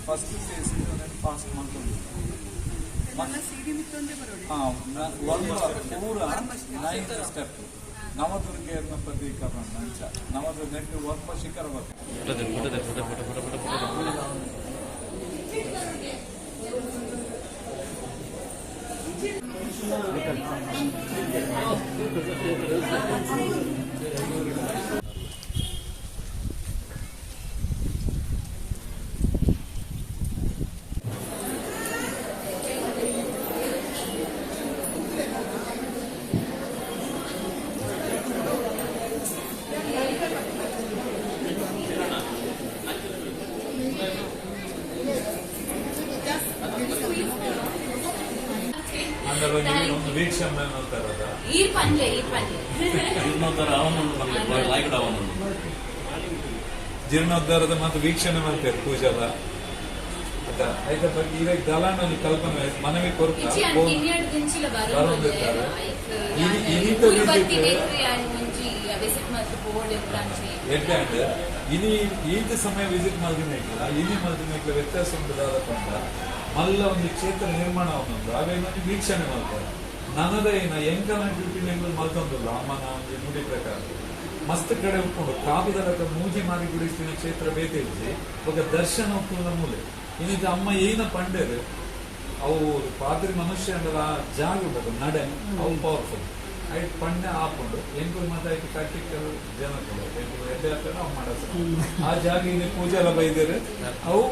First phase fast ninth step ನವದುರ್ಗೆ ಪ್ರತೀಕ ಅಂಚ ನವದುರ್ಗ ವರ್ಮ ಶಿಖರ. ಜೀರ್ಣೋದ್ಧಾರದ ಮತ್ತು ವೀಕ್ಷಣೆ ಮಾಡ್ತಾರೆ ಪೂಜಾದ ಐತ ಬಗ್ಗೆ ಇವಾಗ ದಲಾನ ಕಲ್ಪನೆ ಮನವಿ ಕೊರತ ಇನಿ ಈತ ಸಮಯ ವಿಸಿಟ್ ಮಲ್ದಿನ ಇನಿ ಮಲ್ದಿನ ವ್ಯತ್ಯಾಸ ಉಂಟು ದಾದಪಂಡ ಮಲ್ಲ ಒಂದು ಕ್ಷೇತ್ರ ನಿರ್ಮಾಣ ಒಂದೊಂದು ಅವೇನೊಂದು ವೀಕ್ಷಣೆ ಮಾಡ್ತಾರೆ. ನನದ ಏನ ಎಂಕನ ಡ್ಯೂಟಿ ಮಲ್ತೊಂದಿಲ್ಲ ಅಮ್ಮನ ಒಂದು ನುಡಿ ಪ್ರಕಾರ ಮಸ್ತ್ ಕಡೆ ಉಟ್ಕೊಂಡು ಕಾಪುದಲಕ ಮೂಜಿ ಮಾರಿ ಗುಡಿಸ್ತಿನ ಕ್ಷೇತ್ರ ಬೇತೆ ಇಜ್ಜಿ ఒక ದರ್ಶನ ಉಪ್ಪುನ ಮೂಲೆ ಇನ್ನಿದ ಅಮ್ಮ ಏನ ಪಂಡೇರು ಅವು ಪಾತ್ರಿ ಮನುಷ್ಯ ಅಂದ್ರೆ ಆ ಜಾಗ ಉಂಟು ನಡೆ ಅವು ಪವರ್ಫುಲ್ ಐಟ್ ಪಂಡೆ ಆಪುಂಡು ಎಂಕುಲು ಮಾತ ಐಟ್ ಪ್ರಾಕ್ಟಿಕಲ್ ಜನಕುಲು ಎಂಕುಲು ಎಡ್ಡೆ ಆಗ್ತಾರೆ ಅವು ಮಾಡಸ ಆ ಜಾಗ ಇನ್ನು ಪೂಜೆ ಎಲ್ಲ ಬೈದೇರು ಅವು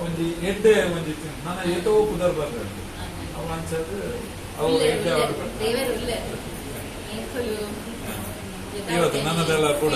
ಒಂಜಿ ಎಡ್ಡೆ ಒಂಜಿ ನನ್ನ ಏತೋ ಪುದರ್ ಬರ್ತಾರೆ ಅವು ಅಂಚದು ಅವು ಎಡ್ಡೆ ಇವತ್ತು ನನ್ನದೆಲ್ಲ ಕೂಡ.